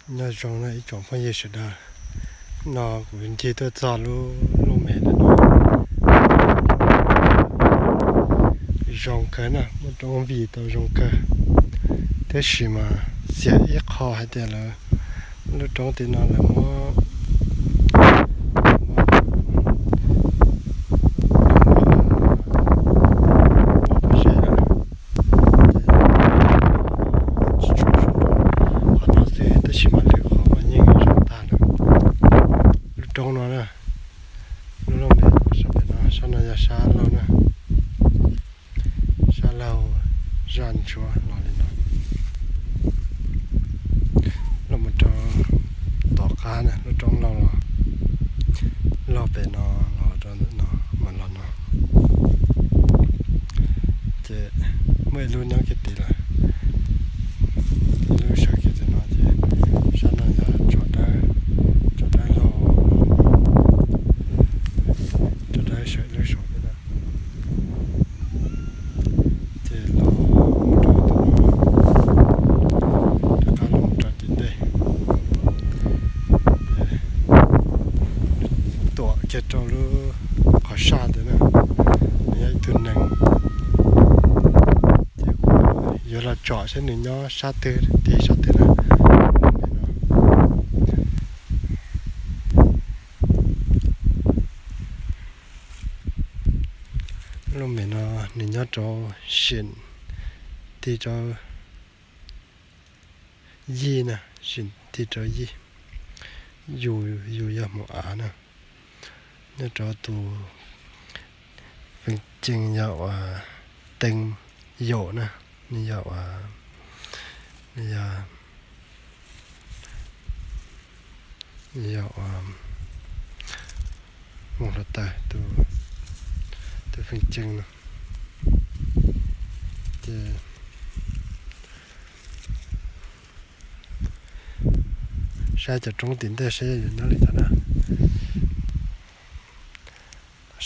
Nyob zoo na ib tsoom phooj ywg sawv daws, no kuv ncig tuaj txog lub looj mem ntawm no. Zoo kawg na, muaj roob vij tau zoo kawg, tab sis mas xiam ib qho hais tias lawv lub roob tim no lawv muab pob zeb lawm, tsis tshua zoo rau qhov no xwb tab sis mas lwm qhov mas yeej zoo tag lawm. Lub roob no na, lub looj mem sab pem no, sab no yog sab laug na, sab laug zaj ntsuav los li no. Los mus rau tom qab na, lub roob laug los, laug pem no los rau ntawm no mas los no. Ces muaj ib lub nyob kiag tid lawm, ib lub sawv kiag tim no ces sab no yog tsov dawb, tsov dawb laug, tsov dawb sawv lub saud thiab na. Ces los rau tom no, rov qab los rau tim ntej, tuam kiag rau lub qhov saj ntawd na, nws yog ib tug nees. Ces kuv yuav los tsom saib nws nyob sab twg, tig sab twg na. Lub mem no nws nyob rau sim tig rau yij na, sim tig rau yij. Yus, yus yog hmoov av na, nyob rau tus feem ceej yog uas teeb yaum na, nws yog uas, nws yog, nws yog uas hmoov hluav taws tus feem ceej no. Ces saib cov roob tim ntej saib yuav nyob li cas na.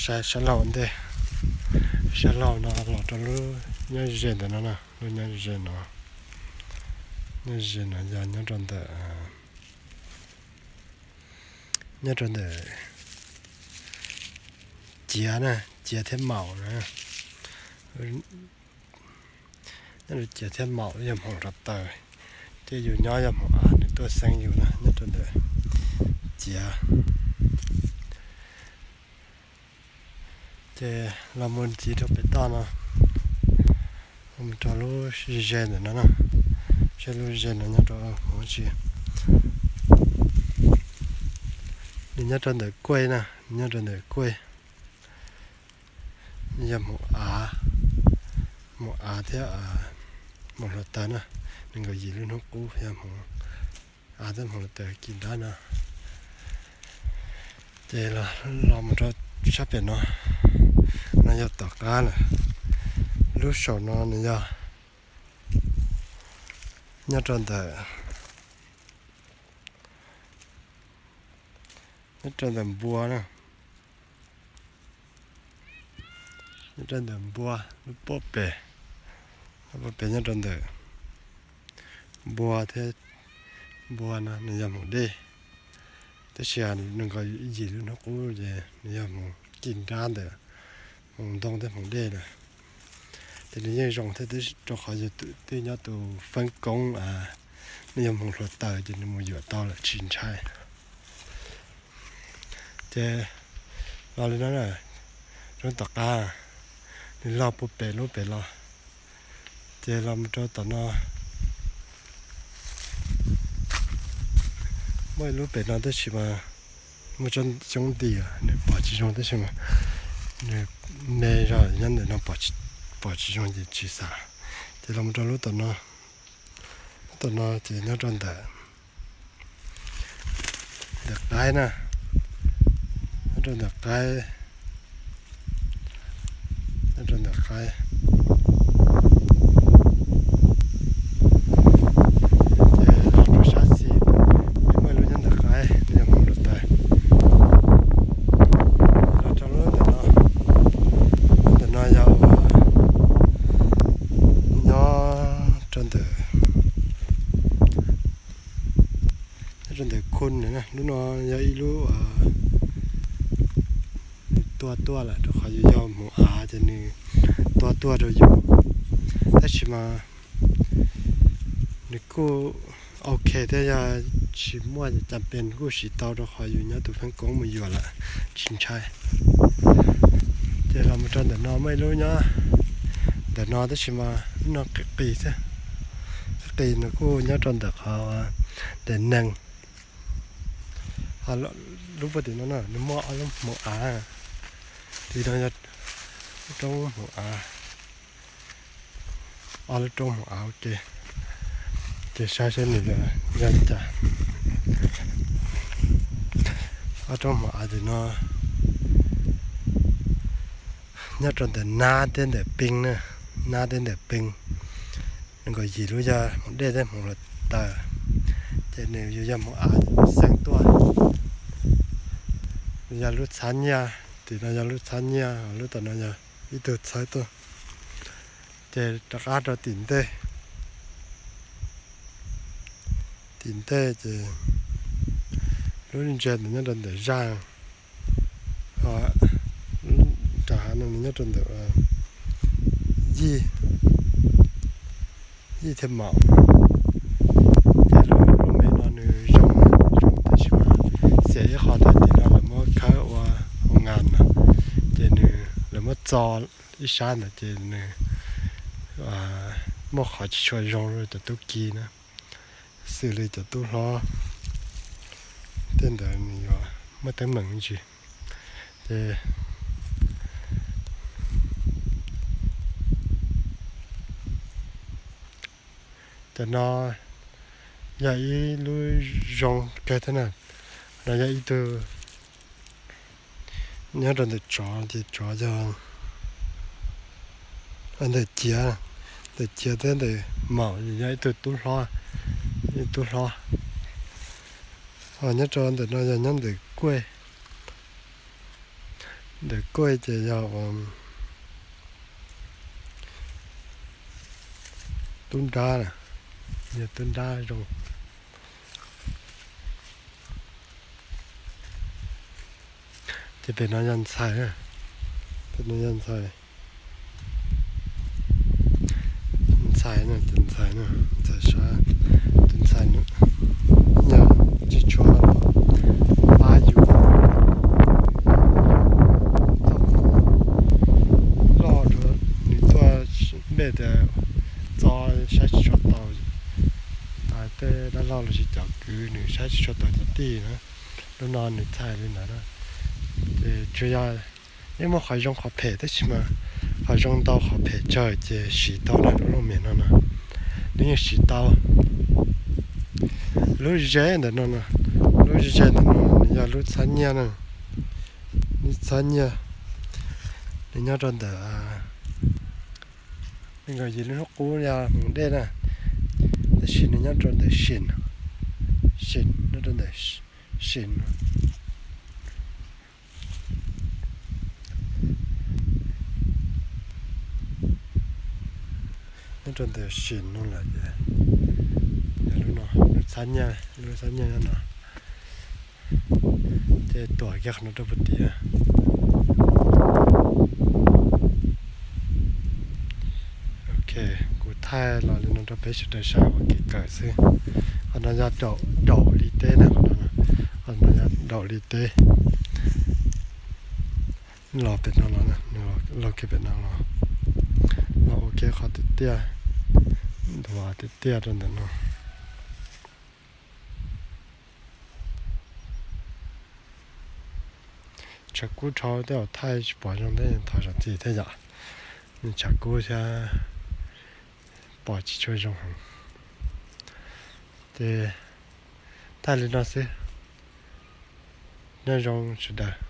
Saib sab laug ntej, sab laug no los rau lub nyob ze ntawm no na, lub nyob ze no, nyob ze no yog nyob rau ntawm, nyob rau ntawm ciav na, ciav thiab maum na. Nyob rau ciav thiab maum yog hmoov hluav taws, ces yus nyob yog hmoov av nws tuaj xeeb yus na, nyob rau ntawm ciav. Ces los mus ntxiv rau pem toj no, los mus rau lub ze ntawm no na, saib lub ze no nyob rau hmoov tsi. Nws nyob rau ntawm kuaj na, nws nyob rau ntawm kuaj. Nws yog hmoov av, hmoov av thiab hmoov hluav taws na, nees nkaum yim lub hnub qub yog hmoov av thiab hmoov hluav taws kis nrab no. Ces los mus rau sab pem no, no yog tom qab lawm. Lub saum no nws yog nyob rau ntawm, nyob rau ntawm npua na, nyob rau ntawm npua lub pob pem, lub pob pem nyob rau ntawm npua thiab, npua no nws yog hmoov dej, tab sis nees nkaum yim lub hnub qub ces nws yog hmoov kis nrab ntawm hmoov ntoo thiab hmoov dej lawm. Ces nws yeej zoo thiab rau qhov yus twb nyob tus feeb koob, nws yog hmoov hluav taws ces nws mus yuam tau lawm tsis ntshai. Ces los li no na, lub tom qab, nws log puag pem lub pem los, ces los mus rau tom no, muaj ib lub pem no tab sis mas muaj tsob xyoob nti, nws pom tsis zoo tab sis mas nws me zog nyob ntawm no, pom tsis zoo ces tsis xav. Ces los mus rau lub tom no, lub tom no ces nyob rau ntawm, ntawm qaib na, nyob rau ntawm qaib, nyob rau ntawm qaib. Ces los rau sab xis, muaj ib lub nyob ntawm qaib, nws yog hmoov hluav taws. Los rau lub ntawm no, lub ntawm no yog nyob rau ntawm Rau ntawm khu na, lub no yog ib lub nws tuaj tuaj lawm rau qhov yus yog hmoov av ces nws tuaj tuaj rau yus. Tab sis mas nws kuj ok thiab, yog tsis muaj cas pes kuj siv tau rau qhov yus nyob tus pheeb koob mus yuav lawm tsis ntshai. Ces los mus rau ntawm no muaj ib lub nyob ntawm no tab sis mas lub no qis qis xwb. Qis qis nws kuj nyob rau ntawm qhov ntawm nees. Lub puag tim no na nws muaj ob lub hmoov av, tim no yog lub roob hmoov av, ob lub roob hmoov av ua ke. Ces saib seb nws yog li cas. Ob roob hmoov av tim no nyob rau ntawm nab thiab ntawm peeb na, nab thiab ntawm peeb. Nws nkaus yim lub yog hmoov dej thiab hmoov hluav taws, ces nws yog yog hmoov av xeeb tuaj. Nws yog lub txhab nyiaj, tim no yog lub txhab nyiaj, lub tom no yog ib tug txhawb tuaj. Ces rov qab rau tim ntej, tim ntej ces lub ntsia ntawm nyob rau ntawm zaj, rau hav no nws nyob rau ntawm yij, yij thiab maum. Ces lub me no nws zoo, zoo tab sis mas xiam ib qho ntawm tim no lawv muab khawb ua hoo ngas na, ces nws lawv muab txo ib sab ntawd ces nws muaj qhov tsis tshua zoo rau cov tub ki na, xws li cov tub hlob tej ntawd nws yuav muaj teeb meem me ntsis. Ces cov no yog ib lub zoo kawg thiab na. No yog ib tug nyob rau ntawm tsov ces tsov yog ntawm ciav, ntawm ciav thiab ntawm maum yog ib tug tub hlob, ib tug tub hlob. Nyob rau ntawm no yog nyob ntawm kuaj, ntawm kuaj ces yog tub nrab, yog tub nrab zoo. Ces pem no yog ntxhais, pem no yog ntxhais, ntxhais no, tus ntxhais no, ntxhais sab, tus ntxhais no yog tsis tshua pab yus, loj rau nws tuaj npej tias txo saib tsis tshua tau, tej dab laug los sis cov kwv nws saib tsis tshua tau cov tij na. Lub no nws txhais li ntawd na. Ces tsuas yog yeej muaj qhov zoo qhov phem tab sis mas qhov zoo ntau qhov phem tsawg ces siv tau na lub looj mem no na. Nws yeej siv tau. Lub ze ntawm no, lub ze ntawm no nws yog lub txhab nyiaj na, lub txhab nyiaj. Nws nyob rau ntawm, nws nkaus yim lub hnub qub yog hmoov dej na, tab sis nws nyob rau ntawm sim, sim nyob rau ntawm sim no. Nyob rau ntawm sim no lawm ces yog lub no, lub txhab nyiaj, lub txhab nyiaj nyob no. Ces tuam kiag qhov no rau puag tim. Ok, kuv thaij los li no rau peb sawv daws saib ua kev kawm xwb. Qhov no yog daum li teb na, qhov no yog daum li teb. Los pem no los, los kiag pem no los, los ua ke qhov tiaj tiaj, ntuav tiaj tiaj rau ntawm no. Tshav kub dhau tej zaum thaij tsis pom zoo thiab, thov zam txim thiab yom. Nws tshav kub thiab pom tsis tshua zoo heev. Ces thaij li no xwb. Nyob zoo sawv daws.